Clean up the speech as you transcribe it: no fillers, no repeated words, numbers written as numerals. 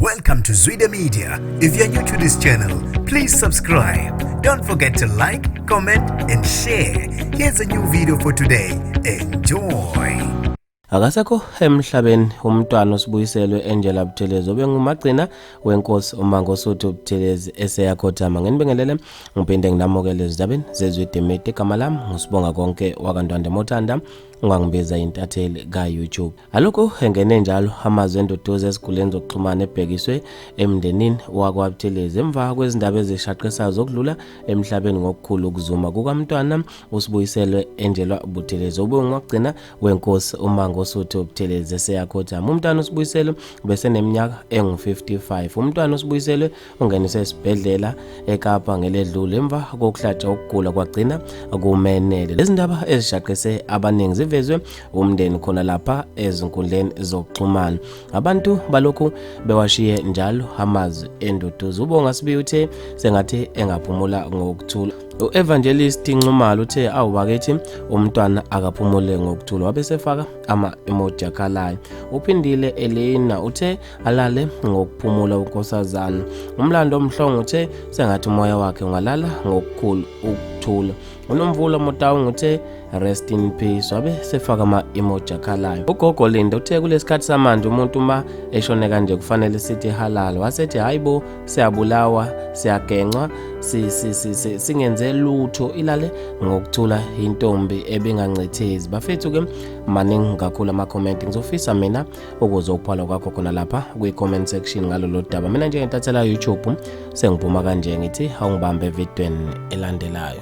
Welcome to Zwida Media. If you're new to this channel, please subscribe. Don't forget to like, comment, and share. Here's a new video for today. Enjoy. Akasekho emhlabeni umntwana oSibuyiselwe Angela Buthelezi obengumagcina wenkosi uMangosuthu Buthelezi eseyakhothama. Nginibingelele ngiphinde nginamukele ezindabeni zeZwide Media. Igama lami nguSibonga konke wakaNtwande Mothanda, ungangibiza intatheli ka-YouTube. Alokhu engene njalo amazwi enduduzo eziguleni zokuxhumana ebhekiswe emndenini wakwaButhelezi emva kwezindaba ezishaqisayo zokudlula emhlabeni ngokukhulu ukuzuma kukamntwana uSibuyiselwe Angela Buthelezi obengowokugcina wenkosi uMangosuthu Buthelezi eseyakhothama. Umntwana uSibuyiselwe ubeseneminyaka engu-55. Umntwana uSibuyiselwe ungeniswe esibhedlela eKapa ngeledlule emva kokuhlatshwa ukugula kwagcina kumenele. Lezi ndaba ezishaqise abaningi zivezwe umndeni khona lapha ezinkundleni zokuxhumana. Abantu balokhu bewashiye njalo amazwi enduduzo. UBonga Sibiya uthe sengathi engaphumula ngokuthula. U-Evangelist Nxumalo uthe awu bakithi umntwana akaphumule ngokuthula, wabe sefaka ama-emoji akhalayo. Uphindile Elena uthe alale ngokuphumula unkosazana. Umlando Mhlongo uthe sengathi umoya wakhe ungalala ngokukhulu ukuthula. UNomvula Motaung uthe rest in peace, wabe sefaka ama-emoji akhalayo. Ugogo Linda uthe kulesikhathi samanje umuntu uma eshone kanje kufanele sithi halal, wasethi hayi bo, siyabulawa, siyagencwa, singenze lutho, ilale ngokuthula intombi ebingancethezi. Bafethu ke maningi kakhulu ama-comment, ngizofisa mina ukuze ukuphala kwakho khona lapha kwi-comment section ngalolu daba. Mina njengentathela YouTube sengiphuma kanje, ngithi awungibambe evidweni elandelayo.